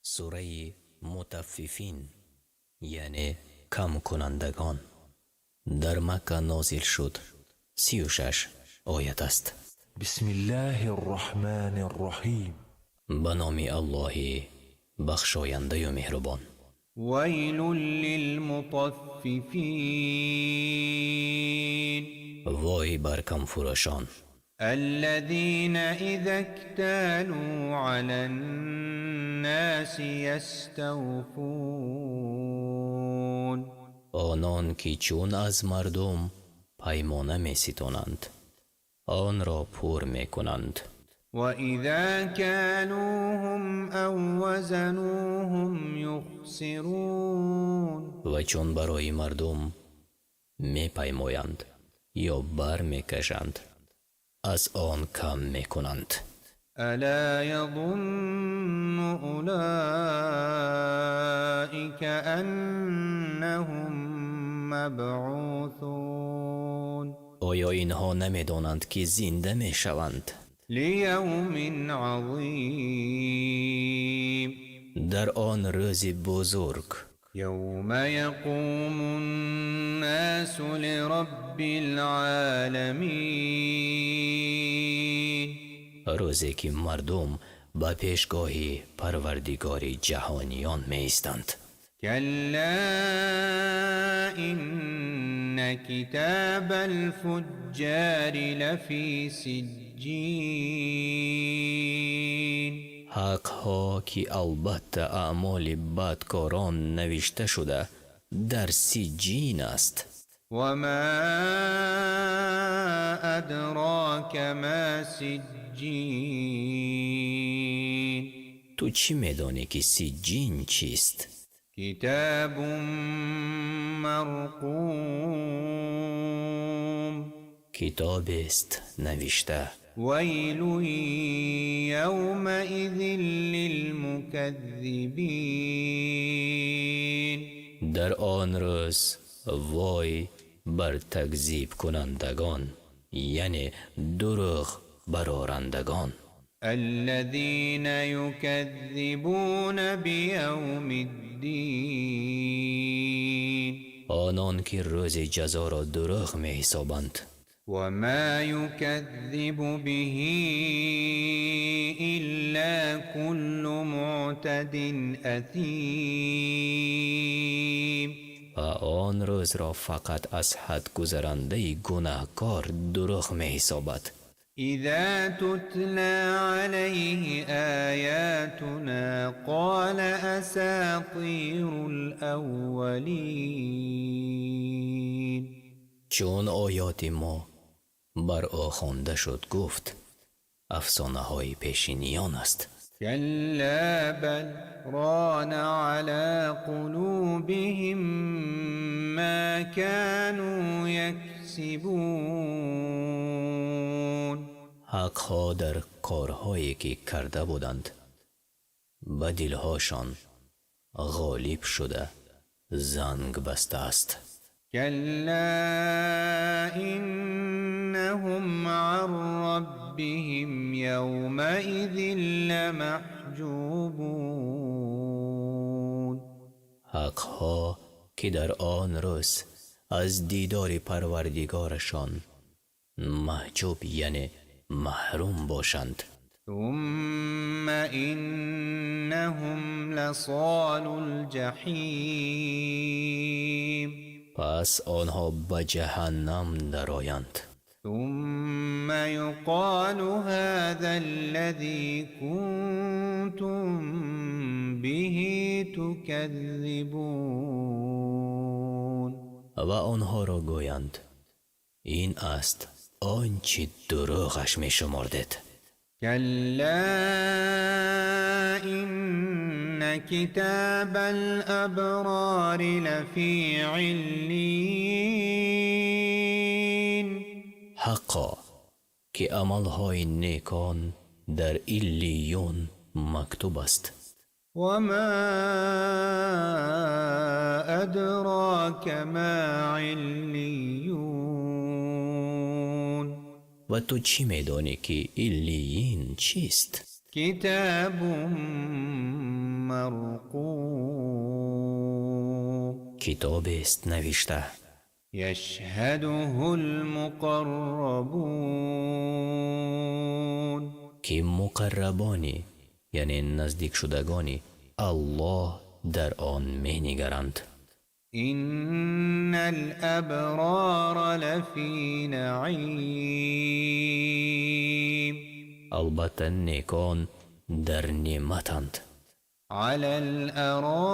Сураи Мутаффифин, яъне камкунандагон, дар Макка нозил шуд, 36 оят аст. بسم الله الرحمن الرحيم. Ба номи Аллоҳи бахшояндаю меҳрубон. ويل للمطففين. Вой бар камфурӯшон. الذين إذا اكتالوا على الناس يستوفون. Онон ки чун аз мардум паймона меситонанд, онро пур мекунанд. وإذا كالوهم أو وزنوهم يخسرون. Ва чун барои мардум мепаймоянд ё бар мекашанд, аз он кам мекунанд. ألا يظن أولئك أنهم مبعوثون. Оё инҳо намедонанд, ки зинда мешаванд? ليوم عظيم. Дар он рӯзи бузург. يوم يقوم الناس لرب العالمين. Рӯзе ки мардум ба пешгоҳи Парвардигори ҷаҳониён меистанд. كلا إن كتاب الفجار لفي سجين. Ҳаққо, ки албатта аъмоли бадкорон навишта шуда дар Сиҷҷин аст. وما أدراك ما سجين. Ту чӣ медонӣ, ки Сиҷҷин чист? كتاب مرقوم. Китобест навишта. ويل يومئذ للمكذبين. Дар он рӯз вой бар такзибкунандагон, яъне дурӯғ барорандагон. الذين يكذبون بيوم الدين. Онон ки рӯзи ҷазоро дурӯғ меҳисобанд. وما يكذب به إلا كل معتد أثيم. Ва он рӯзро фақат аз ҳад гузарандаи гунаҳкор дурӯғ меҳисобад. إذا تتلى عليه آياتنا قال أساطير الأولين. Чун оёти мо бар ӯ хонда шуд, гуфт: афсонаҳои пешиниён аст. كلا بل ران على قلوبهم ما كانوا يكسبون. Ҳаққо, дар корҳое ки карда буданд, ба дилҳошон ғолиб шуда занг бастааст. كلا إنهم عن ربهم يومئذ لمحجوبون. Ҳаққо, ки дар он рӯз аз дидори Парвардигорашон маҳҷуб, яъне маҳрум бошанд. ثم إنهم لصالو الجحيم. Пас онҳо ба ҷаҳаннам дароянд. ثم يقال هذا الذي كنتم به تكذبون. Ва онҳоро гӯянд: ин аст он чӣ дурӯғаш мешумордед. كلا إن كتاب الأبرار لفي عليين. Ҳаққо, ки амалҳои некон дар Иллиюн мактуб аст. وما أدراك ما عليون. Ва ту чӣ медонӣ, ки Иллиин чист? كتاب مرقوم. Китобест навишта. يشهده المقربون. Ки муқаррабони, яъне наздикшудагони Аллоҳ дар он менигаранд. إن الأبرار لفي نعيم. Албатта, некон дар неъматанд. على الأرائك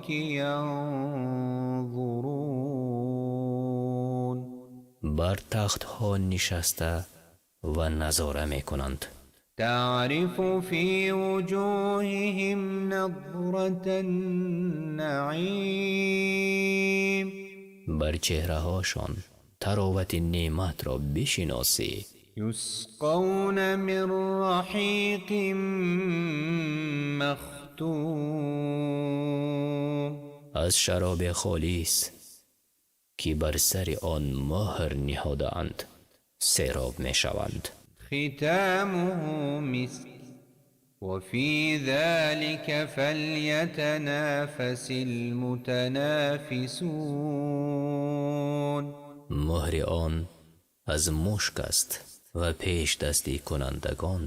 ينظرون. Бар тахтҳо нишаста ва назора мекунанд. تعرف في وجوههم نضرة النعيم. Бар чеҳраҳошон таровати неъматро бишиносӣ. يسقون من رحيق مختوم. Аз шароби холис, ки бар сари он муҳр ниҳодаанд, сероб мешаванд. ختامه مسك وفي ذلك فليتنافس المتنافسون. Муҳри он аз мушк аст ва пешдастикунандагон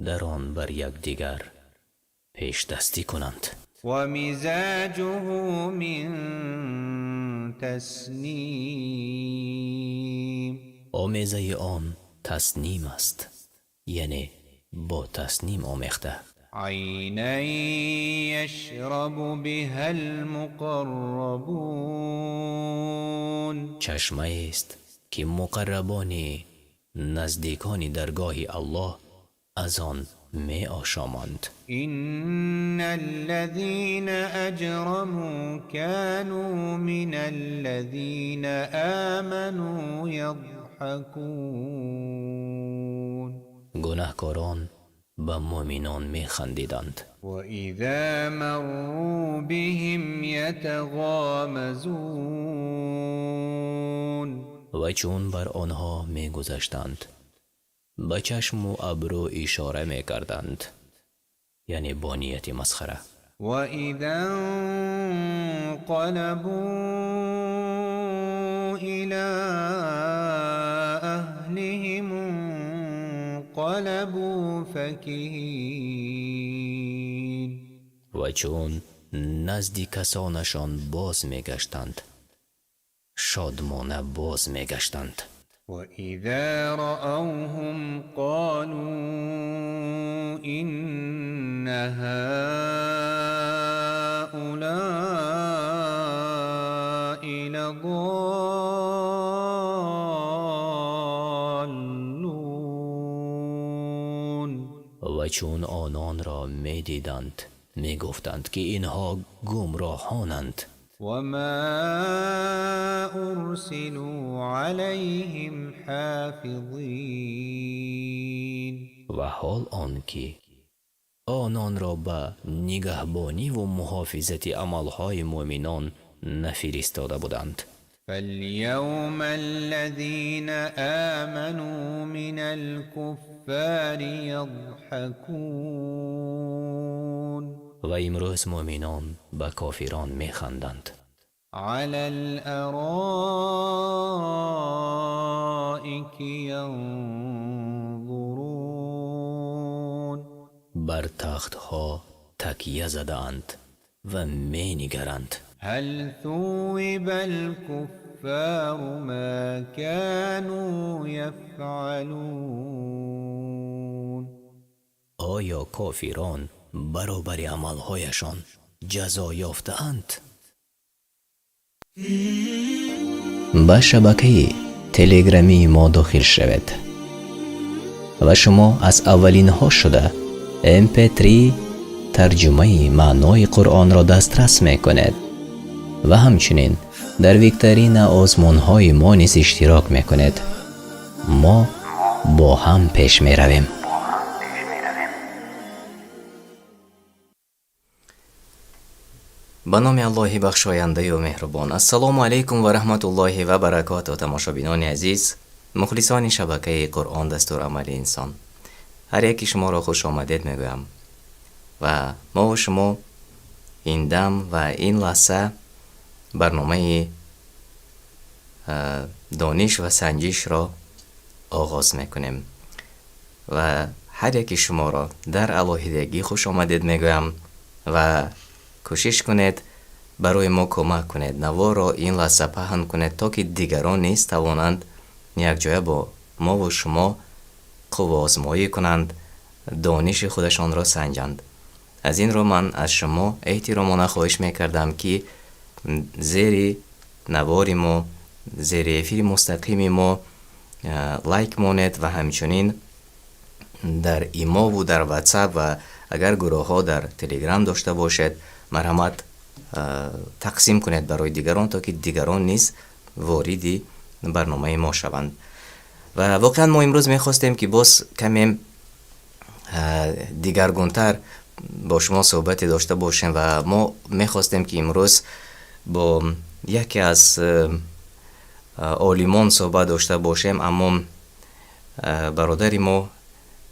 дар он бар якдигар пешдастӣ кунанд. ومزاجه من تسنيم. Омезаи он тасним аст, яъне бо тасним омехта. عينا يشرب بها المقربون. Чашмаест, ки муқаррабони наздикони даргоҳи Аллоҳ аз он меошоманд. إن الذين أجرموا كانوا من الذين آمنوا يضحكون. Гунаҳкорон ба муъминон механдиданд. وإذا مروا بهم يتغامزون. Ва чун бар онҳо мегузаштанд, ба чашму абрӯ ишора мекарданд, яъне бо нияти масхара. وإذا انقلبوا إلى أهلهم انقلبوا فكهين. Ва чун назди касонашон боз мегаштанд, шодмона боз мегаштанд. وإذا رأوهم قالوا إن هؤلاء لضالون. Ва чун ононро медиданд, мегуфтанд, ки инҳо гумроҳонанд. وما أرسلوا عليهم حافظين. Ва ҳол он ки ононро ба нигаҳбониву муҳофизати амалҳои муъминон нафиристода буданд. فاليوم الذين آمنوا من الكفار يضحكون. Ва имрӯз муъминон ба кофирон механданд. على الأرائك ينظرون. Бар тахтҳо такя задаанд ва менигаранд. هل ثوب الكفار ما كانوا يفعلون؟ Оё кофирон баробари амалҳояшон ҷазо ёфтаанд? Ба шабакаи телеграмии мо дохил шавед ва шумо аз аввалинҳо шуда mp3 тарҷумаи маънои Қуръонро дастрас мекунед ва ҳамчунин дар викторина озмунҳои мо низ иштирок мекунед. Мо бо ҳам пеш меравем. Ба номи Аллоҳи бахшояндаю меҳрубон. Ассалому алайкум ва раҳматуллоҳи ва баракоту. Тамошобинони азиз, Мухлисони шабакаи Қуръон дастурамали инсон, ҳар яки шуморо хуш омадед мегӯям ва мову шумо ин дам ва ин лаҳза барномаи дониш ва санҷишро оғоз мекунем ва ҳар яки шуморо дар алоҳидагӣ хуш омадед мегӯям ва кӯшиш кунед, барои мо кӯмак кунед, наворро ин лаҳза паҳн кунед, то ки дигарон низ тавонанд якҷоя бо мову шумо қувваозмоӣ кунанд, дониши худашонро санҷанд. Аз ин рӯ ман аз шумо эҳтиромона хоҳиш мекардам, ки зери навори мо, зери эфири мустақими мо лайк монед ва ҳамчунин дар имову дар ватсап ва агар гурӯҳҳо дар телеграм дошта бошед, марҳамат, тақсим кунед барои дигарон, то ки дигарон низ вориди барномаи мо шаванд. Ва воқеан мо имрӯз мехостем, ки боз каме дигаргунтар бо шумо суҳбате дошта бошем ва мо мехостем, ки имрӯз бо яке аз олимон суҳбат дошта бошем, аммо бародари мо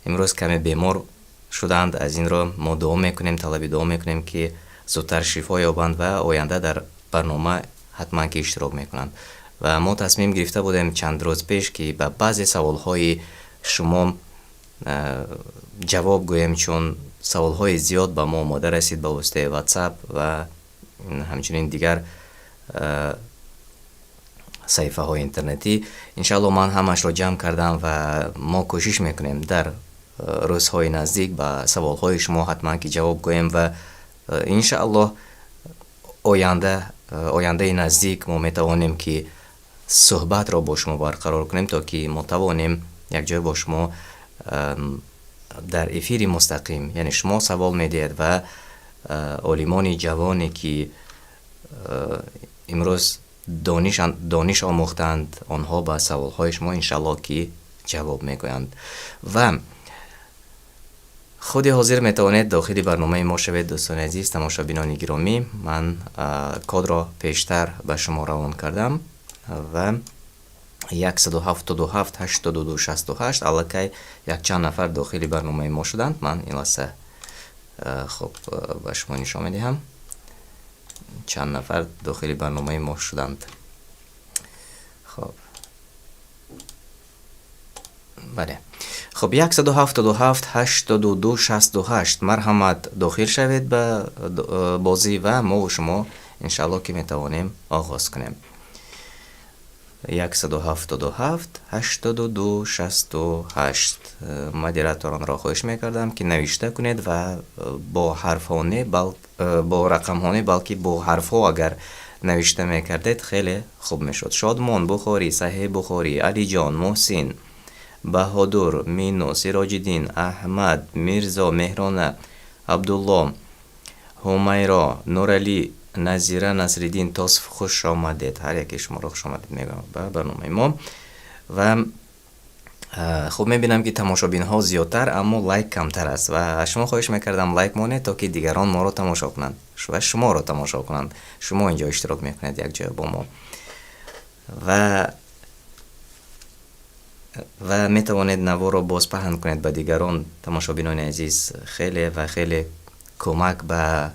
имрӯз каме бемор шуданд. Аз ин рӯ мо дуо мекунем, талаби дуо мекунем, ки зудтар шифо ёбанд ва оянда дар барнома ҳатман ки иштирок мекунанд. Ва мо тасмим гирифта будем чанд рӯз пеш, ки ба баъзе саволҳои шумо ҷавоб гӯем, чун саволҳои зиёд ба мо омода расид ба воситаи ватсап ва ҳамчунин дигар саҳифаҳои интернетӣ. Иншаалло, ман ҳамашро ҷамъ кардам ва мо кӯшиш мекунем дар рӯзҳои наздик ба саволҳои шумо ҳатман ки ҷавоб гӯем ва иншааллоҳ, ояндаи наздик мо метавонем, ки суҳбатро бо шумо барқарор кунем, то ки мо тавонем якҷоя бо шумо дар эфири мустақим, яъне шумо савол медиҳед ва олимони ҷавоне, ки имрӯз дониш омӯхтанд, онҳо ба саволҳои шумо иншааллоҳ ки ҷавоб мегӯянд. Ва худи ҳозир метавонед дохили барномаи мо шавед. Дӯстони азиз, тамошобинони гиромӣ, ман кодро пештар ба шумо равон кардам ва 177 82 68. Аллакай якчанд нафар дохили барномаи мо шуданд. Ман ин лаҳза, хуб, ба шумо нишон медиҳам, чанд нафар дохили барномаи мо шуданд. Хуб, бале, хуб, 177 82 68, марҳамат, дохил шавед ба бозӣ ва мову шумо иншааллоҳ ки метавонем оғоз кунем. 177 82 68. Модераторонро хоҳиш мекардам, ки навишта кунед ва бо ҳарфҳо не, бо рақамҳо не, балки бо ҳарфҳо агар навишта мекардед, хеле хуб мешуд. Шодмон, Бухорӣ, Саҳеҳ Бухорӣ, Алиҷон, Муҳсин, Баҳодур, Мино, Сироҷиддин, Аҳмад, Мирзо, Меҳрона, Абдулло, Ҳумайро, Нуралӣ, Назира, Насриддин, Тосф, хуш омадед. Ҳар яке шуморо хуш омадед мегӯям ба барномаи мо. Ва хуб, мебинам, ки тамошобинҳо зиёдтар, аммо лайк камтар аст ва аз шумо хоҳиш мекардам, лайк монед, то ки дигарон моро тамошо кунанд ва шуморо тамошо кунанд. Шумо инҷо иштирок мекунед якҷоя бо мо ва метавонед наворро боз паҳн кунед ба дигарон. Тамошобинони азиз, хеле ва хеле кӯмак ба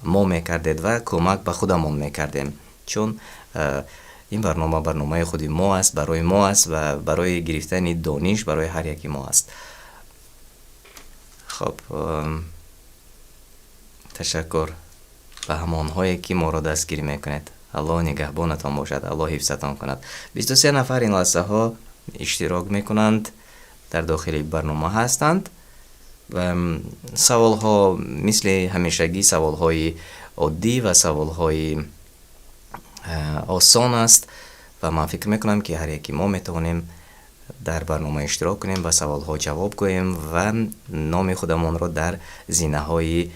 мо мекардед ва кӯмак ба худамон мекардем, чун ин барнома барномаи худи мо аст, барои мо аст ва барои гирифтани дониш барои ҳар яки мо аст. Хуб, ташаккур ба ҳамонҳое, ки моро дастгирӣ мекунед. Аллоҳ нигаҳбонатон бошад, Аллоҳ ҳифзатон кунад. 23 нафар ин лаҳзаҳо иштирок мекунанд, дар дохили барнома ҳастанд. Саволҳо мисли ҳамешагӣ саволҳои оддӣ ва саволҳои осон аст ва ман фикр мекунам, ки ҳар яки мо метавонем дар барнома иштирок кунем, ба саволҳо ҷавоб гӯем ва номи худамонро дар зинаҳои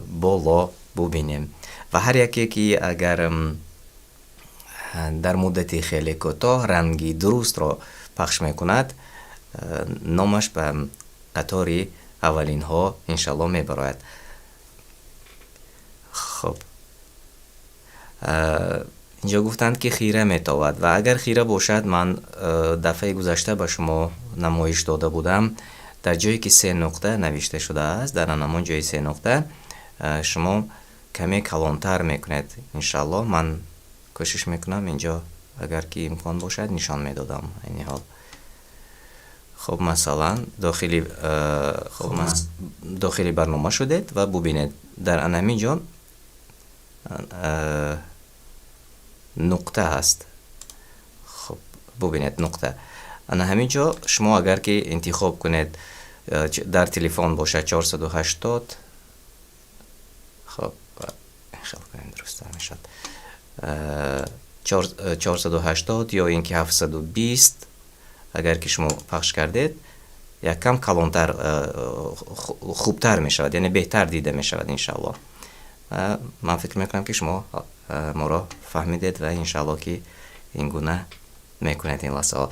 боло бубинем. Ва ҳар яке ки агар дар муддати хеле кӯтоҳ ранги дурустро пахш мекунад, номаш ба қатори аввалинҳо иншаллоҳ мебарояд. Хуб. Инҷо гуфтанд, ки хира метовад ва агар хира бошад, ман дафъаи гузашта ба шумо намоиш дода будам. Дар ҷое ки се нуқта навишта шудааст, дар ҳамон ҷои се нуқта шумо каме калонтар мекунед. Иншааллоҳ ман кӯшиш мекунам инҷо, агар ки имкон бошад, нишон медодам айни ҳол. Хуб, масалан, дохили барнома шудед ва бубинед, дар анамин ҷо нуқта ҳаст. Хуб, бубинед, нуқта. Ана ҳамин ҷо шумо агар ки интихоб кунед, дар телефон бошад 480. Хуб, хел кунем, дурусттар мешавад. 480 ё ин ки 720, агар ки шумо пахш кардед, яккам калонтар, хубтар мешавад, яъне беҳтар дида мешавад, иншааллоҳ. Ман фикр мекунам, ки шумо моро фаҳмидед ва иншааллоҳ ки ин гуна мекунед ин лаҳзаҳо.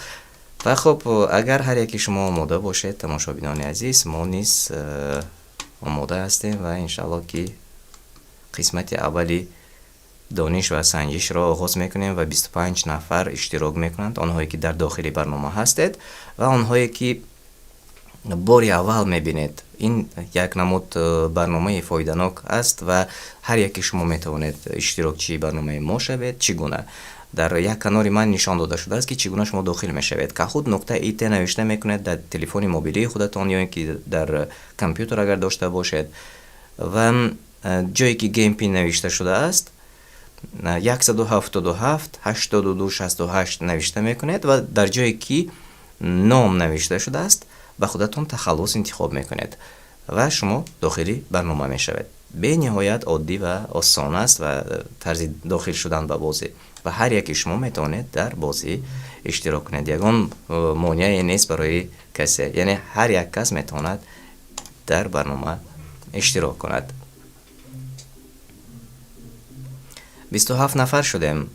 Ва хуб, агар ҳар яке шумо омода бошед, тамошобинони азиз, мо низ омода ҳастем ва иншааллоҳ ки қисмати аввали дониш ва санҷишро оғоз мекунем ва 25 нафар иштирок мекунанд, онҳое ки дар дохили барнома ҳастед ва онҳое ки бори аввал мебинед. Ин як намуд барномаи фоиданок аст ва ҳар яке шумо метавонед иштирокчии барномаи мо шавед. Чӣ гуна? Дар як канори ман нишон дода шудааст, ки чӣ гуна шумо дохил мешавед. Kahoot нуқта ит навишта мекунед дар телефони мобилии худатон ё ин ки дар компютер агар дошта бошед, ва ҷое ки game pin навишта шудааст, 177 82 68 навишта мекунед ва дар ҷое ки ном навишта шудааст, ба худатон тахаллус интихоб мекунед ва шумо дохили барнома мешавед. Бениҳоят оддӣ ва осон аст ва тарзи дохил шудан ба бозӣ, ва ҳар яке шумо метавонед дар бозӣ иштирок кунед. Ягон монеае нест барои касе, яъне ҳар як кас метавонад дар барнома иштирок кунад. 27 нафар шудем.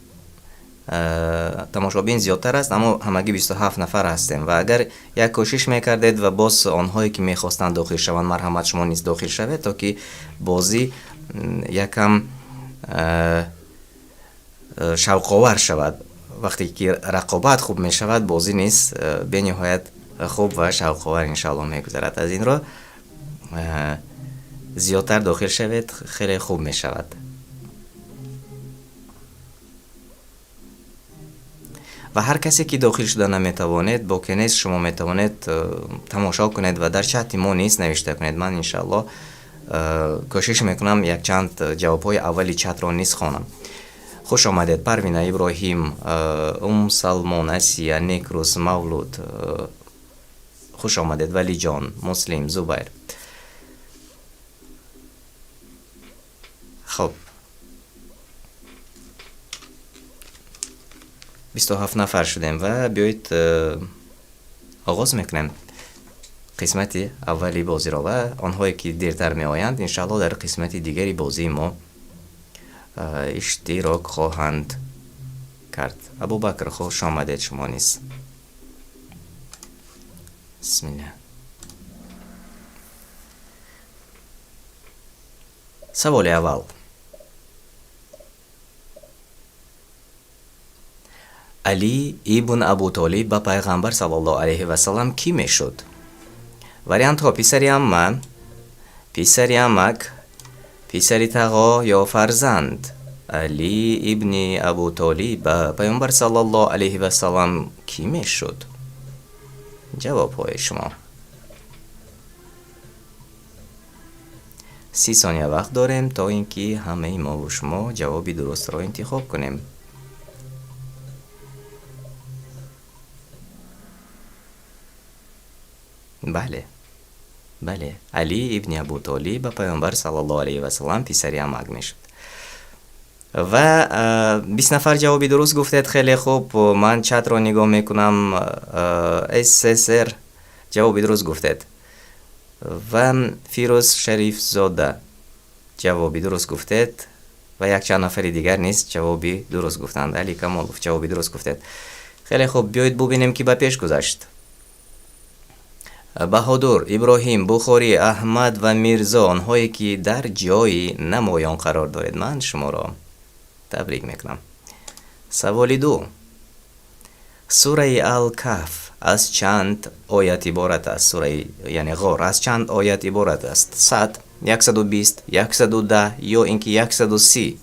Тамошобин зиёдтар аст, аммо ҳамагӣ 27 нафар ҳастем ва агар як кӯшиш мекардед ва боз онҳое ки мехостанд дохил шаванд, марҳамат, шумо низ дохил шавед, то ки бозӣ якам шавқовар шавад. Вақте ки рақобат хуб мешавад, бозӣ низ бениҳоят хуб ва шавқовар иншааллоҳ мегузарад. Аз ин рӯ зиёдтар дохил шавед, хеле хуб мешавад. Ва ҳар касе ки дохил шуда наметавонед, боке нест, шумо метавонед тамошо кунед ва дар чати мо низ навишта кунед. Ман иншааллоҳ кӯшиш мекунам якчанд ҷавобҳои аввали чатро низ хонам. Хуш омадед Парвина, Иброҳим, Умсалмон, Асия, Некрус, Мавлуд, хуш омадед Валиҷон, Муслим, Зубайр. Хуб, 27 нафар шудем ва биёед оғоз мекунем қисмати аввали бозиро ва онҳое ки дертар меоянд, иншааллоҳ дар қисмати дигари бозии мо иштирок хоҳанд кард. Абубакр, хуш омадед шумо низ. Бисмилла. Саволи аввал. Али ибн Абу Толиб ба пайғамбар саллаллоҳу алайҳи васаллам кӣ мешуд? Вариантҳо: писари амма, писари амак, писари тағо ё фарзанд. Али ибни Абу Толиб ба пайғамбар саллаллоҳу алайҳи васаллам кӣ мешуд? Ҷавобҳои шумо. 30 сония вақт дорем, то ин ки ҳамаи мову шумо ҷавоби дурустро интихоб кунем. Бале, бале, Али ибни Абу Толиб ба пайғамбар саллаллоҳу алайҳи васаллам писари амак мешуд. Ва 20 нафар ҷавоби дуруст гуфтед. Хеле хуб, ман чатро нигоҳ мекунам. ССР ҷавоби дуруст гуфтед ва Фирӯз Шарифзода ҷавоби дуруст гуфтед ва якчанд нафари дигар низ ҷавоби дуруст гуфтанд. Али Камолов ҷавоби дуруст гуфтед. Хеле хуб, биёед бубинем, ки ба пеш гузашт. Баҳодур, Иброҳим, Бухорӣ, Аҳмад ва Мирзо, онҳое ки дар ҷои намоён қарор доред, ман шуморо табрик мекунам. Саволи ду. Сураи Ал-Каҳф аз чанд оят иборат аст? Сураи, яъне ғор аз чанд оят иборат аст? 100, 120, 110 ё ин ки 130?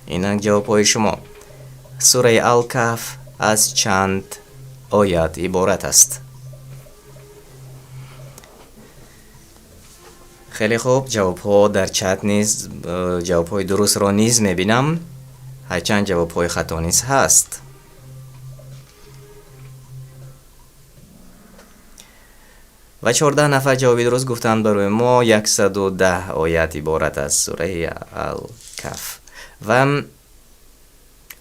Инак ҷавобҳои шумо. Сураи Ал-Каҳф аз чанд оят иборат аст? Хеле хуб, ҷавобҳо дар чат низ, ҷавобҳои дурустро низ мебинам. Ҳарчанд ҷавобҳои хато низ ҳаст. Ва 14 нафар ҷавоби дуруст гуфтанд барои мо. 110 оят иборат аст сураи Ал-Каҳф. Ва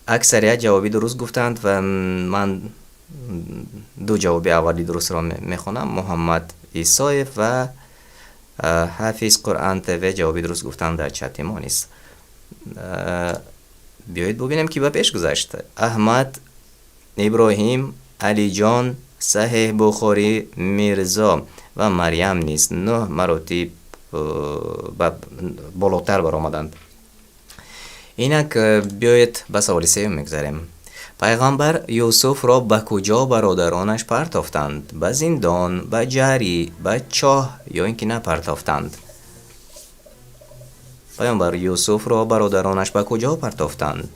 аксарият ҷавоби дуруст гуфтанд ва ман ду ҷавоби аввали дурустро мехонам. Муҳаммад Исоев ва Ҳафиз Қуръан ТВ ҷавоби дуруст гуфтанд дар чати мо низ. Биёед бубинем, ки ба пеш гузашт. Аҳмад, Иброҳим, Алиҷон, Саҳеҳ Бухорӣ, Мирзо ва Марьям низ 9 маротиб болотар баромаданд. Инак биёед ба саволи сеюм мегузарем. Пайғамбар Юсуфро ба куҷо бародаронаш партофтанд? Ба зиндон, ба ҷарӣ, ба чоҳ ё ин ки напартофтанд? Пайғамбар Юсуфро бародаронаш ба куҷо партофтанд?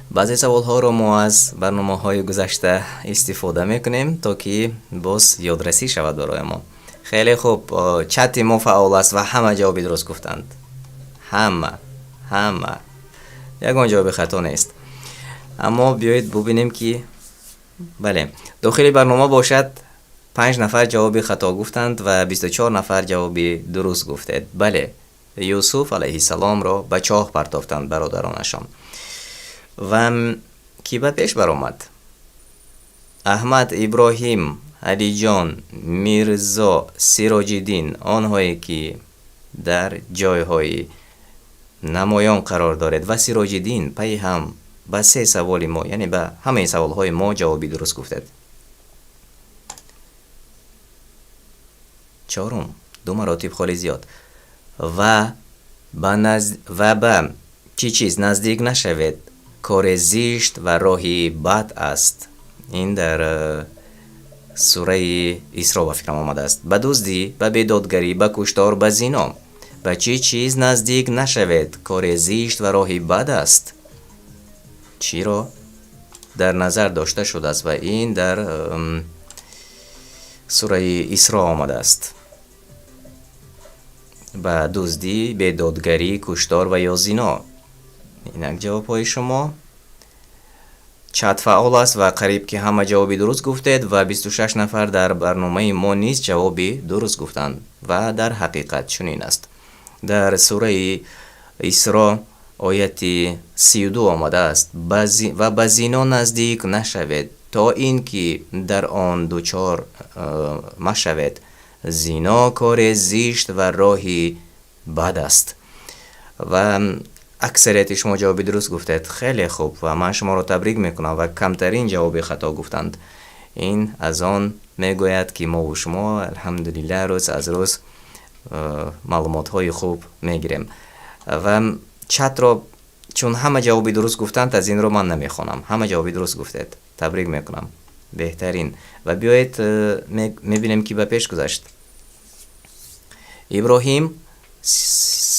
Баъзе саволҳоро мо аз барномаҳои гузашта истифода мекунем, то ки боз ёдрасӣ шавад барои мо. Хеле хуб, чати мо фаъол аст ва ҳама ҷавоби дуруст гуфтанд. Ҳама. Ягон ҷавоби хато нест. Аммо биёед бубинем, ки бале, дохили барнома бошад 5 нафар ҷавоби хато гуфтанд ва 24 нафар ҷавоби дуруст гуфтед. Бале, Юсуф алайҳиссаломро ба чоҳ партофтанд бародаронашон. Ва ки ба пеш баромад? Аҳмад, Иброҳим, Алиҷон, Мирзо, Сироҷиддин, онҳое ки дар ҷойҳои намоён қарор доред ва Сироҷиддин пайи ҳам ба се саволи мо, яъне ба ҳамаи саволҳои мо ҷавоби дуруст гуфтед. Чорум, ду маротиб холи зиёд. Ва ба чӣ чиз наздик нашавед? Кори зишт ва роҳи бад аст. Ин дар сураи Исро ба фикрам омадааст. Ба дуздӣ, ба бедодгарӣ, ба куштор, ба зино. Ба чӣ чиз наздик нашавед? Кори зишт ва роҳи бад аст. Чиро дар назар дошта шудааст ва ин дар сураи Исро омадааст. Ба дуздӣ, бедодгарӣ, куштор ва ё зино. Инак ҷавобҳои шумо. Чат фаъол аст ва қариб ки ҳама ҷавоби дуруст гуфтед ва 26 нафар дар барномаи мо низ ҷавоби дуруст гуфтанд ва дар ҳақиқат чунин аст. Дар сураи Исро ояти 32 омадааст: ва ба зино наздик нашавед, то ин ки дар он дучор машавед. Зино кори зишт ва роҳи бад аст. Ва аксарияти шумо ҷавоби дуруст гуфтед. Хеле хуб ва ман шуморо табрик мекунам ва камтарин ҷавоби хато гуфтанд. Ин аз он мегӯяд, ки мову шумо алҳамдулиллаҳ рӯз аз рӯз маълумотҳои хуб мегирем. Ва чатро чун ҳама ҷавоби дуруст гуфтанд, аз инро ман намехонам. Ҳама ҷавоби дуруст гуфтед. Табрик мекунам. Беҳтарин. Ва биёед мебинем, ки ба пеш гузашт. Иброҳим,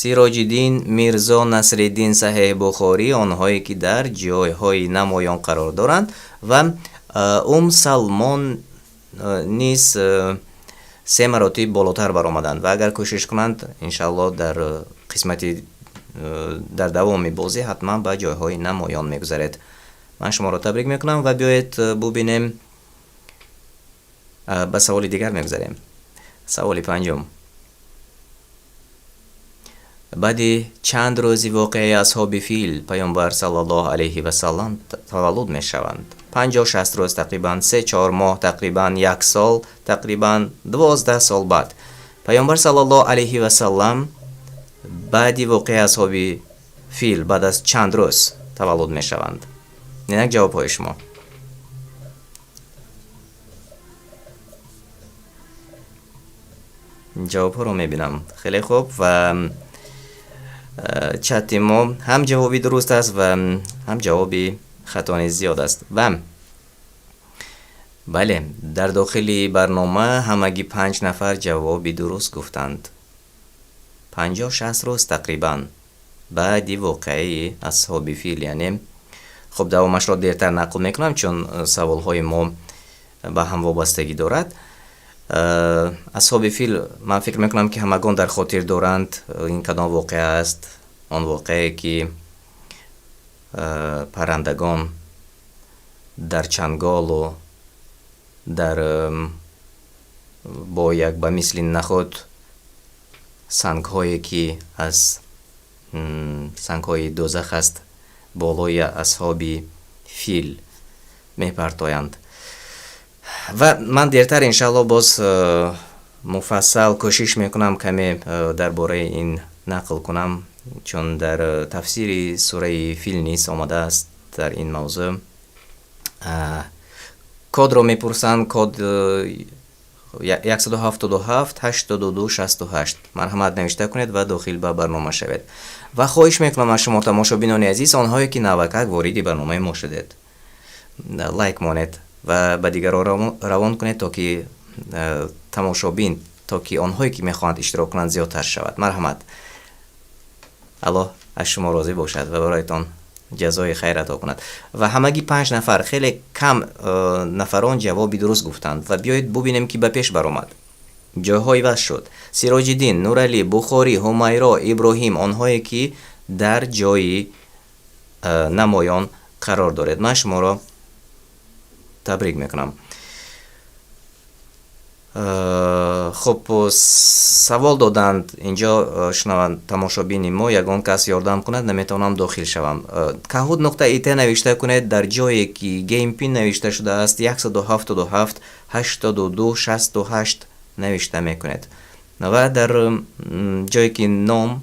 Сироҷиддин, Мирзо, Насриддин, Саҳеҳ Бухорӣ, онҳое ки дар ҷойҳои намоён қарор доранд ва Ум Салмон низ се маротиб болотар баромаданд ва агар кӯшиш кунанд, иншааллоҳ дар қисмати дар давоми бозӣ ҳатман ба ҷойҳои намоён мегузаред. Ман шуморо табрик мекунам ва биёед бубинем, ба саволи дигар мегузарем. Саволи панҷум. Баъди чанд рӯзи воқеаи асҳоби фил Пайғамбар саллаллоҳу алайҳи васаллам таваллуд мешаванд. 50-60 рӯз тақрибан, 3-4 моҳ тақрибан, 1 сол тақрибан, 12 сол баъд. Пайғамбар саллаллоҳу алайҳи васаллам баъди воқеаи асҳоби фил баъд аз чанд рӯз таваллуд мешаванд? Инак ҷавобҳои шумо. Ҷавобҳоро мебинам. Хеле хуб ва Чати мо ҳам ҷавоби дуруст аст ва ҳам ҷавоби хато низ зиёд аст. Ва бале, дар дохили барнома ҳамагӣ 5 нафар ҷавоби дуруст гуфтанд. 50-60 рӯз тақрибан баъди воқеаи асҳоби фил, яъне хуб, давомашро дертар нақл мекунам, чун саволҳои мо ба ҳам вобастагӣ дорад. Асҳоби фил, ман фикр мекунам, ки ҳамагон дар хотир доранд ин кадом воқеа аст. Он воқеае ки паррандагон дар чанголу дар бо як ба мисли нахуд сангҳое ки аз сангҳои дозах аст болои асҳоби фил мепартоянд. Ва ман дертар иншаалло боз муфассал кӯшиш мекунам каме дар бораи ин нақл кунам, чун дар тафсири сураи фил низ омадааст дар ин мавзӯъ. Кодро мепурсанд, код 177 82 68. Марҳамат, навишта кунед ва дохил ба барнома шавед. Ва хоҳиш мекунам аз шумо, тамошобинони азиз, онҳое ки навакак вориди барномаи мо шудед, лайк монед ва ба дигарон равон кунед, то ки тамошобин, то ки онҳое ки мехоҳанд иштирок кунанд, зиёдтар шавад. Марҳамат, Аллоҳ аз шумо розӣ бошад ва бароятон ҷазои хайр ато кунад. Ва ҳамагӣ 5 нафар, хеле кам нафарон ҷавоби дуруст гуфтанд. Ва биёед бубинем, ки ба пеш баромад, ҷойҳо иваз шуд. Сироҷиддин, Нуралӣ, Бухорӣ, Ҳумайро, Иброҳим, онҳое ки дар ҷои намоён қарор доред, ман шуморо табрик мекунам. Хуб, савол доданд инҷо шунаванд тамошобини мо: ягон кас ёрдам кунад, наметавонам дохил шавам. Kahoot.it навишта кунед, дар ҷое ки game pin навишта шудааст, 177 82 68 навишта мекунед ва дар ҷое ки ном,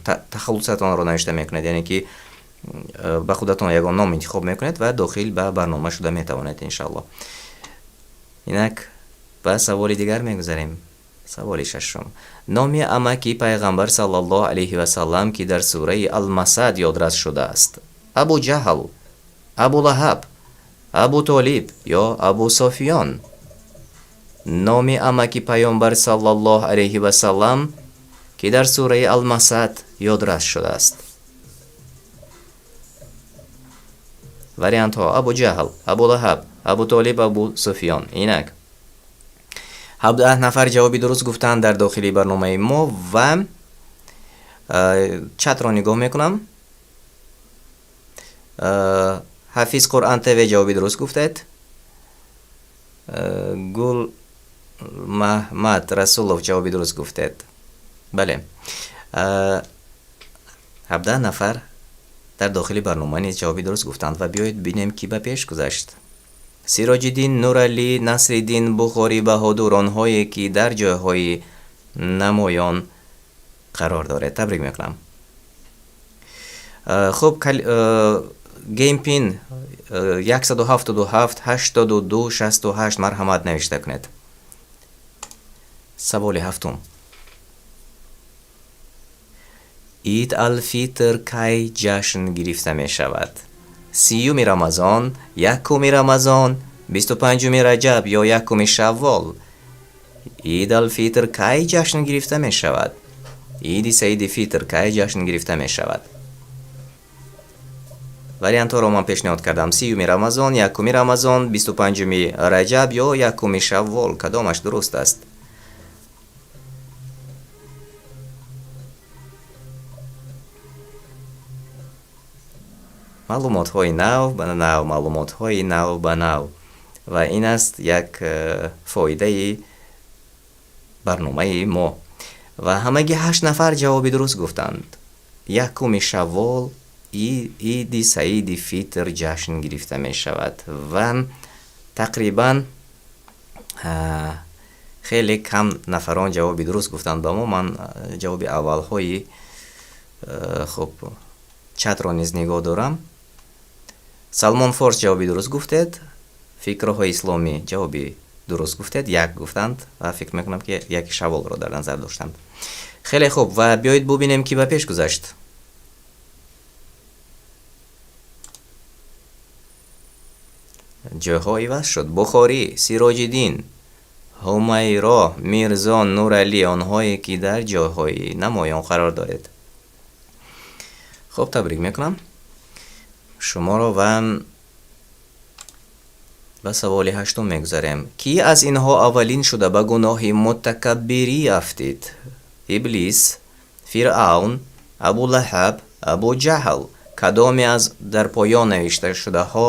тахаллусатонро навишта мекунед, яъне ки ба худатон ягон ном интихоб мекунед ва дохил ба барнома шуда метавонед, иншалло. Инак ба саволи дигар мегузарем. Саволи шашум: номи амаки пайғамбар саллаллоҳу алайҳи васаллам, ки дар сураи Алмасад ёдрас шудааст: Абу Ҷаҳл, Абу Лаҳаб, Абу Толиб ё Абу Софиён? Номи амаки пайғамбар саллаллоҳу алайҳи васаллам, ки дар сураи Алмасад ёдрас шудааст. Вариантҳо: Абу Ҷаҳл, Абу Лаҳаб, Абу Толиб, Абу Суфиён. Инак 17 нафар ҷавоби дуруст гуфтанд дар дохили барномаи мо. Ва чатро нигоҳ мекунам. Ҳафиз Қуръан ТВ, ҷавоби дуруст гуфтед. Гул Маҳмад Расулов, ҷавоби дуруст гуфтед. Бале, 17 нафар дар дохили барнома низ ҷавоби дуруст гуфтанд. Ва биёед бинем, ки ба пеш гузашт. Сироҷиддин, Нуралӣ, Насриддин, Бухорӣ, Баҳодур, онҳое ки дар ҷойҳои намоён қарор доред, табрик мекунам. Хуб, game pin 177 82 68, марҳамат, навишта кунед. Саволи ҳафтум: Ид Алфитр кай ҷашн гирифта мешавад? 30-уми Рамазон, 1-уми Рамазон, 25-уми Раҷаб ё 1-уми Шаввол? Ид Алфитр кай ҷашн гирифта мешавад? Иди Саиди Фитр кай ҷашн гирифта мешавад? Вариантҳоро ман пешниҳод кардам: 30-уми Рамазон, 1-уми Рамазон, 25-уми Раҷаб ё 1-уми Шаввол. Кадомаш дуруст аст? Маълумотҳои нав ба нав, маълумотҳои нав ба нав, ва ин аст як фоидаи барномаи мо. Ва ҳамагӣ 8 нафар ҷавоби дуруст гуфтанд. 1-уми Шаввол Иди Саиди Фитр ҷашн гирифта мешавад. Ва тақрибан хеле кам нафарон ҷавоби дуруст гуфтанд ба мо. Ман ҷавоби аввалҳои хуб чатро низ нигоҳ дорам. Салмон Форс, ҷавоби дуруст гуфтед. Фикрҳои исломӣ, ҷавоби дуруст гуфтед, як гуфтанд ва фикр мекунам, ки яки Шавволро дар назар доштанд. Хеле хуб, ва биёед бубинем, ки ба пеш гузашт. Ҷойҳо иваз шуд. Бухорӣ, Сироҷиддин, Ҳумайро, Мирзо, Нуралӣ, онҳое ки дар ҷойҳои намоён қарор доред. Хуб, табрик мекунам шуморо ва ба саволи ҳаштум мегузарем. Кӣ аз инҳо аввалин шуда ба гуноҳи мутакаббирӣ афтид? Иблис, Фиръавн, Абулаҳаб, Абуҷаҳл. Кадоме аз дар поён навишташудаҳо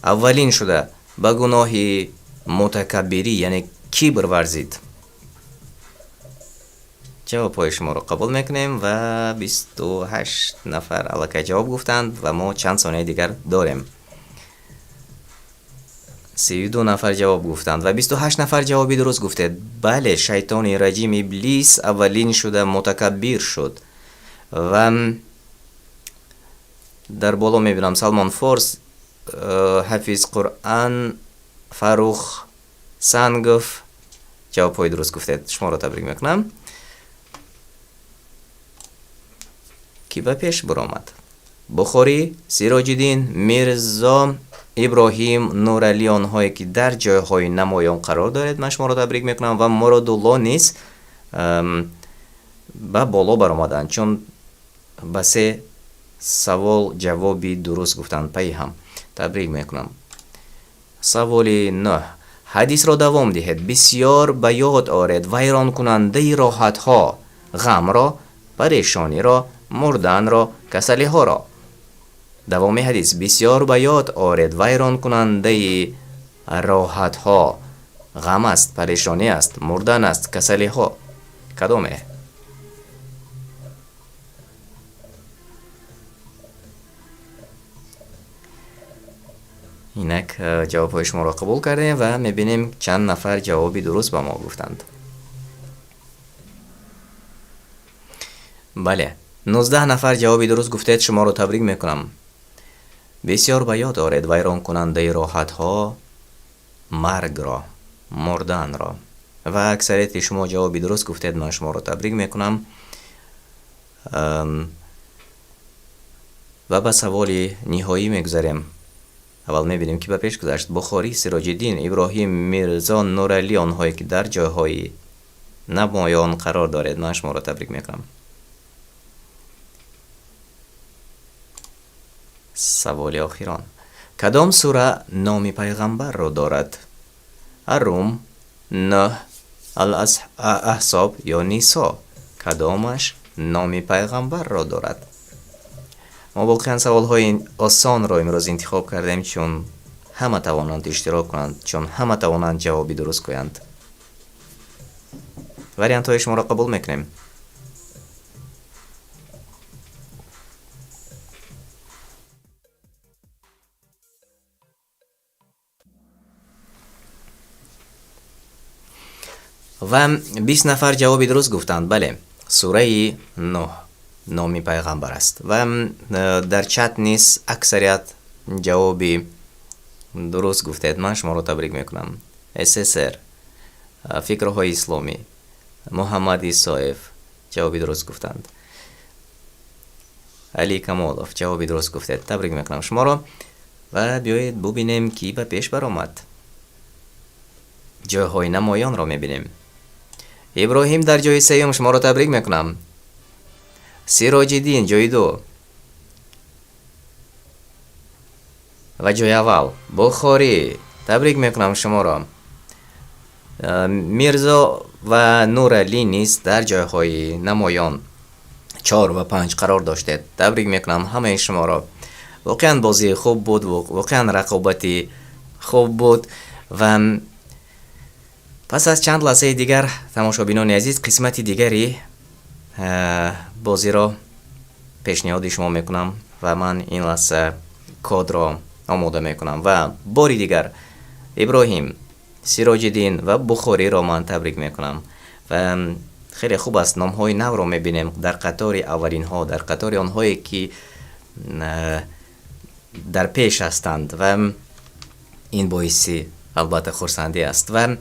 аввалин шуда ба гуноҳи мутакаббирӣ, яъне кибр варзид? Ҷавобҳои шуморо қабул мекунем ва 28 нафар аллакай ҷавоб гуфтанд ва мо чанд сонияи дигар дорем. 32 нафар ҷавоб гуфтанд ва 28 нафар ҷавоби дуруст гуфтед. Бале, шайтони раҷим Иблис аввалин шуда мутакаббир шуд. Ва дар боло мебинам Салмон Форс, Ҳафиз Қуръан, Фарух Сангов ҷавобҳои дуруст гуфтед. Шуморо табрик мекунам. Ки ба пеш баромад? Бухорӣ, Сироҷиддин, Мирзо, Иброҳим, Нуралӣ, онҳое ки дар ҷойҳои намоён қарор доред, ман шуморо табрик мекунам ва Муродулло низ ба боло баромаданд, чун ба се савол ҷавоби дуруст гуфтанд пайи ҳам. Табрик мекунам. Саволи нӯҳ. Ҳадисро давом диҳед. Бисёр ба ёд оред вайронкунандаи роҳатҳо, ғамро, парешониро, мурданро, касалиҳоро. Давоми ҳадис. Бисёр ба ёд оред вайронкунандаи роҳатҳо, ғам аст, парешонӣ аст, мурдан аст, касалиҳо. Кадоме? Инак ҷавобҳои шуморо қабул кардем ва мебинем чанд нафар ҷавоби дуруст ба мо гуфтанд. Бале, 19 нафар ҷавоби дуруст гуфтед, шуморо табрик мекунам. Бисёр ба ёд оред вайронкунандаи роҳатҳо маргро, мурданро. Ва аксарияти шумо ҷавоби дуруст гуфтед, ман шуморо табрик мекунам. Ва ба саволи ниҳоӣ мегузарем. Аввал мебинем, ки ба пеш гузашт. Бухорӣ, Сироҷиддин, Иброҳим, Мирзо, Нуралӣ, онҳое ки дар ҷойҳои намоён қарор доред, ман шуморо табрик мекунам. Саволи охирон. Кадом сура номи пайғамбарро дорад? Аррум, Нӯҳ, Ал-Аҳзоб ё Нисо? Кадомаш номи пайғамбарро дорад? Мо воқеан саволҳои осонро имрӯз интихоб кардем, чун ҳама тавонанд иштирок кунанд, чун ҳама тавонанд ҷавоби дуруст гӯянд. Вариантҳои шуморо қабул мекунем. Ва 20 нафар ҷавоби дуруст гуфтанд. Бале, сураи Нӯҳ номи пайғамбар аст. Ва дар чат низ аксарият ҷавоби дуруст гуфтед. Ман шуморо табрик мекунам. ССР, фикрҳои исломӣ, Муҳаммад Исоев ҷавоби дуруст гуфтанд. Али Камолов ҷавоби дуруст гуфтед. Табрик мекунам шуморо. Ва биёед бубинем, ки ба пеш баромад. Ҷойҳои намоёнро мебинем. Иброҳим дар ҷои сеюм, шуморо табрик мекунам. Сироҷиддин ҷои ду ва ҷои аввал Бухорӣ, табрик мекунам шуморо. Мирзо ва Нуралӣ низ дар ҷойҳои намоён 4 ва 5 қарор доштед. Табрик мекунам ҳамаи шуморо. Воқеан бозии хуб буд, воқеан рақобати хуб буд ва пас аз чанд лаҳзаи дигар, тамошобинони азиз, қисмати дигари бозиро пешниҳоди шумо мекунам ва ман ин лаҳза кодро омода мекунам ва бори дигар Иброҳим, Сироҷиддин ва Бухориро ман табрик мекунам. Ва хеле хуб аст, номҳои навро мебинем дар қатори аввалинҳо, дар қатори онҳое ки дар пеш ҳастанд ва ин боиси албатта хурсандӣ аст. Ва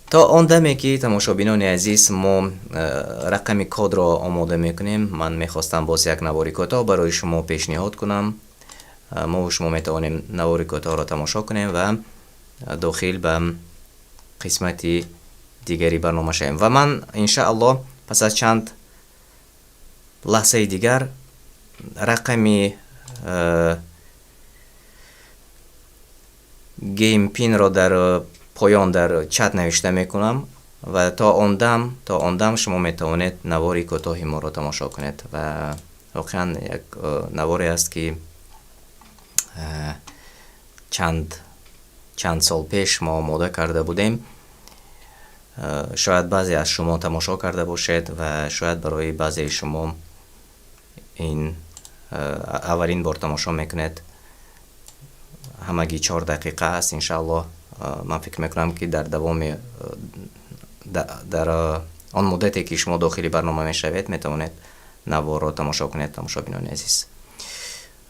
То он даме ки, тамошобинони азиз, мо рақами кодро омода мекунем, ман мехостам боз як навори кӯтоҳ барои шумо пешниҳод кунам. Мову шумо метавонем навори кӯтоҳро тамошо кунем ва дохил ба қисмати дигари барнома шавем. Ва ман иншааллоҳ пас аз чанд лаҳзаи дигар рақами game pin ро дар поён дар чат навишта мекунам ва то он дам шумо метавонед навори кӯтоҳи моро тамошо кунед. Ва воқеан як наворе аст, ки чанд сол пеш мо омода карда будем. Шояд баъзе аз шумо тамошо карда бошед ва шояд барои баъзеи шумо ин аввалин бор тамошо мекунед. Ҳамагӣ 4 дақиқа аст. Иншааллоҳ, ман фикр мекунам, ки дар давоми дар он муддате, ки шумо дохили барнома мешавед, метавонед наворро тамошо кунед, тамошобинони азиз.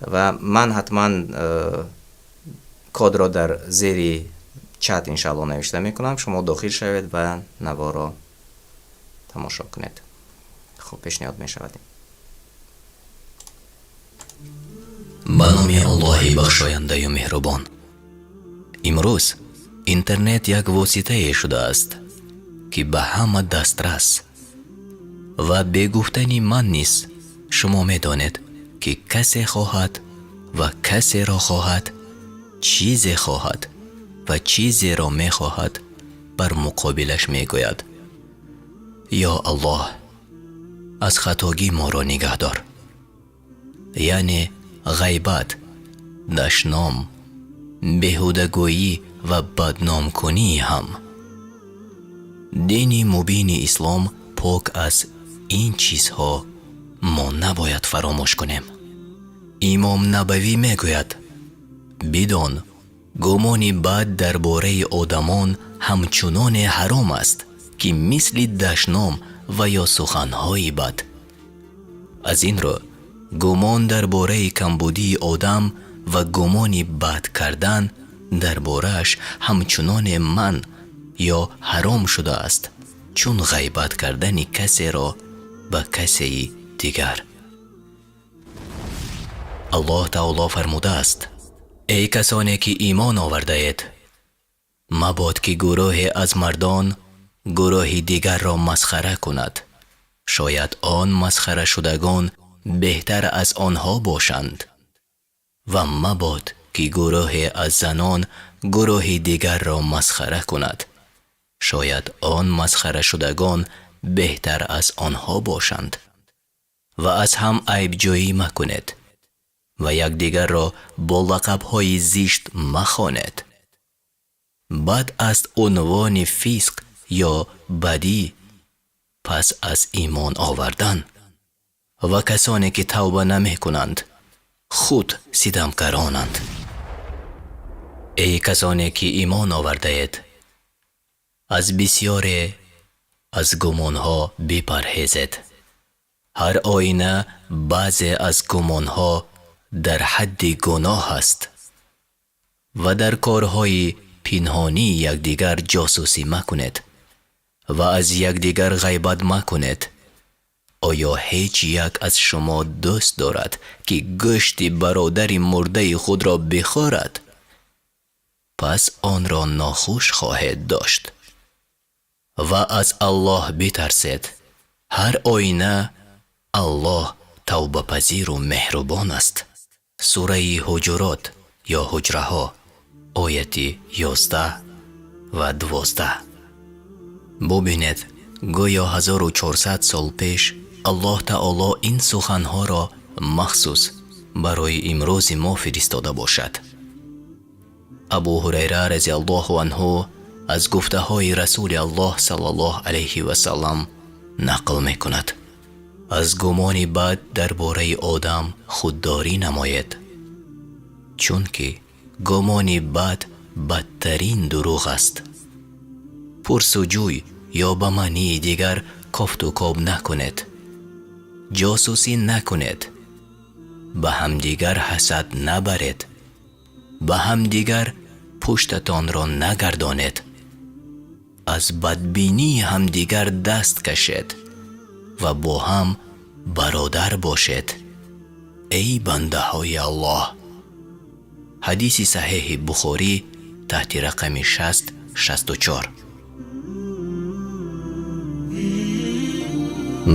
Ва ман ҳатман кодро дар зери чат иншааллоҳ навишта мекунам. Шумо дохил шавед ва наворро тамошо кунед. Хуб, пешниҳод мешавад. Ба номи Аллоҳи бахшояндаю меҳрубон. Имрӯз интернет як воситае шудааст, ки ба ҳама дастрас ва бе гуфтани ман низ шумо медонед, ки касе хоҳад ва касеро хоҳад, чизе хоҳад ва чизеро мехоҳад, бар муқобилаш мегӯяд. Ё Аллоҳ, аз хатогӣ моро нигаҳдор. Яъне ғайбат, дашном, беҳудагӯӣ ва бадномкунӣ ҳам. Дини мубини ислом пок аз ин чизҳо. Мо набояд фаромӯш кунем. Имом Набавӣ мегӯяд: «Бидон, гумони бад дар бораи одамон ҳамчуноне ҳаром аст, ки мисли дашном ва ё суханҳои бад. Аз ин рӯ гумон дар бораи камбудии одам ва гумони бад кардан дар борааш ҳамчуноне манъ ё ҳаром шудааст, чун ғайбат кардани касеро ба касеи дигар». Аллоҳ таоло фармудааст: «Эй касоне ки имон овардаед, мабод ки гурӯҳе аз мардон гурӯҳи дигарро масхара кунад. Шояд он масхарашудагон беҳтар аз онҳо бошанд, ва мабод ки гурӯҳе аз занон гурӯҳи дигарро масхара кунад. Шояд он масхарашудагон беҳтар аз онҳо бошанд. Ва аз ҳам айбҷӯӣ макунед ва якдигарро бо лақабҳои зишт махонед. Бад аст унвони фисқ ё бадӣ пас аз имон овардан. Ва касоне ки тавба намекунанд, худ ситамкоронанд. Эй касоне ки имон овардаед, аз бисёре аз гумонҳо бипарҳезед. Ҳар оина баъзе аз гумонҳо дар ҳадди гуноҳ аст. Ва дар корҳои пинҳонии якдигар ҷосусӣ макунед ва аз якдигар ғайбат макунед. Оё ҳеҷ як аз шумо дӯст дорад, ки гӯшти бародари мурдаи худро бихӯрад? Пас онро нохуш хоҳед дошт. Ва аз Аллоҳ битарсед. Ҳар оина Аллоҳ тавбапазиру меҳрубон аст». Сураи Ҳуҷурот ё Ҳуҷраҳо, ояти 11 ва 12. Бубинед, гӯё 1400 сол пеш Аллоҳ таоло ин суханҳоро махсус барои имрӯзи мо фиристода бошад. Абу Ҳурайра разиаллоҳу анҳу аз гуфтаҳои Расули Аллоҳ саллаллоҳу алайҳи васаллам нақл мекунад: «Аз гумони бад дар бораи одам худдорӣ намоед, чунки гумони бад бадтарин дурӯғ аст. Пурсуҷӯй ё ба маънии дигар кофтукоб накунед, ҷосусӣ накунед, ба ҳамдигар ҳасад набаред, ба ҳамдигар пуштатонро нагардонед». Аз бадбинии ҳамдигар даст кашед ва бо ҳам бародар бошед. Эй бандаҳои Аллоҳ! Ҳадиси саҳеҳи Бухорӣ таҳти рақами 664.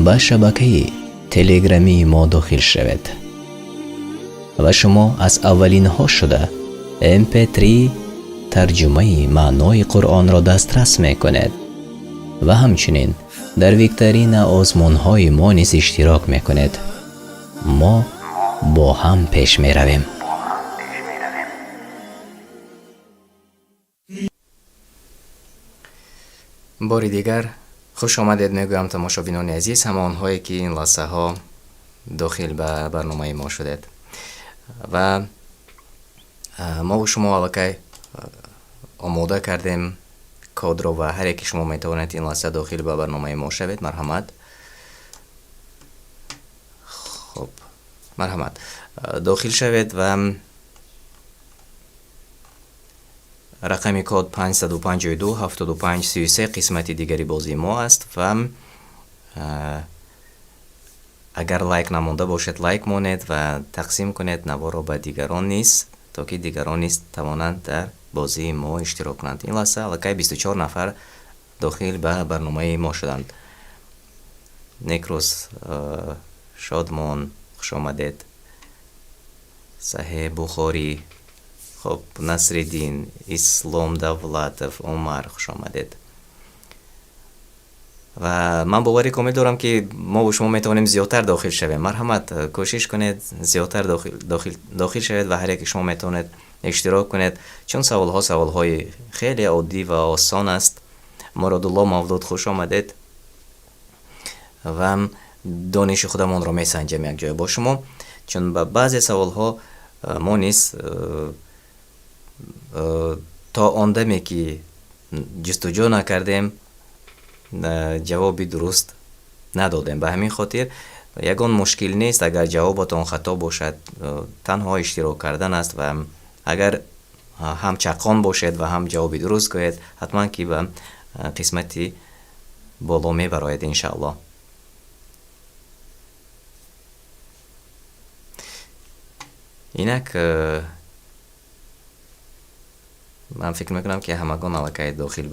Ба шабакаи телеграмии мо дохил шавед ва шумо аз аввалинҳо шуда mp3 тарҷумаи маънои Қуръонро дастрас мекунед ва ҳамчунин дар викторина озмунҳои мо низ иштирок мекунед. Мо бо ҳам пеш меравем. Бори дигар хуш омадед мегӯям, тамошобинони азиз, ҳама онҳое ки ин лаҳзаҳо дохил ба барномаи мо шудед. Ва мову шумо аллакай омода кардем кодро ва ҳар яке шумо метавонед ин лаҳза дохил ба барномаи мо шавед. Марҳамат. Хуб, марҳамат, дохил шавед ва рақами код 552 75 33 қисмати дигари бозии мо аст ва агар лайк намонда бошед, лайк монед ва тақсим кунед наворро ба дигарон низ, то ки дигарон низ тавонанд дар бозии мо иштирок кунанд. Ин лаҳза аллакай 24 нафар дохил ба барномаи мо шуданд. Некрӯз, Шодмон, хушомадед. Саҳеҳ Бухорӣ, хоб, Насриддин, Ислом Давлатов, Умар, хушомадед. Ва ман бовари комил дорам, ки мову шумо метавонем зиёдтар дохил шавем. Марҳамат, кӯшиш кунед, зиёдтар дохил шавед ва ҳар яке шумо метавонед иштирок кунед, чун саволҳо саволҳои хеле оддӣ ва осон аст. Муродулло Мавлуд, хуш омадед. Ва дониши худамонро месанҷем якҷоя бо шумо, чун ба баъзе саволҳо мо низ то он даме ки ҷустуҷӯ накардем, ҷавоби дуруст надодем. Ба ҳамин хотир ягон мушкил нест, агар ҷавоботон хато бошад, танҳо иштирок кардан аст ва агар ҳам чаққон бошед ва ҳам ҷавоби дуруст гӯед, ҳатман ки ба қисмати боло мебароед, иншааллоҳ. Инак ман фикр мекунам, ки ҳамагон аллакай дохил ба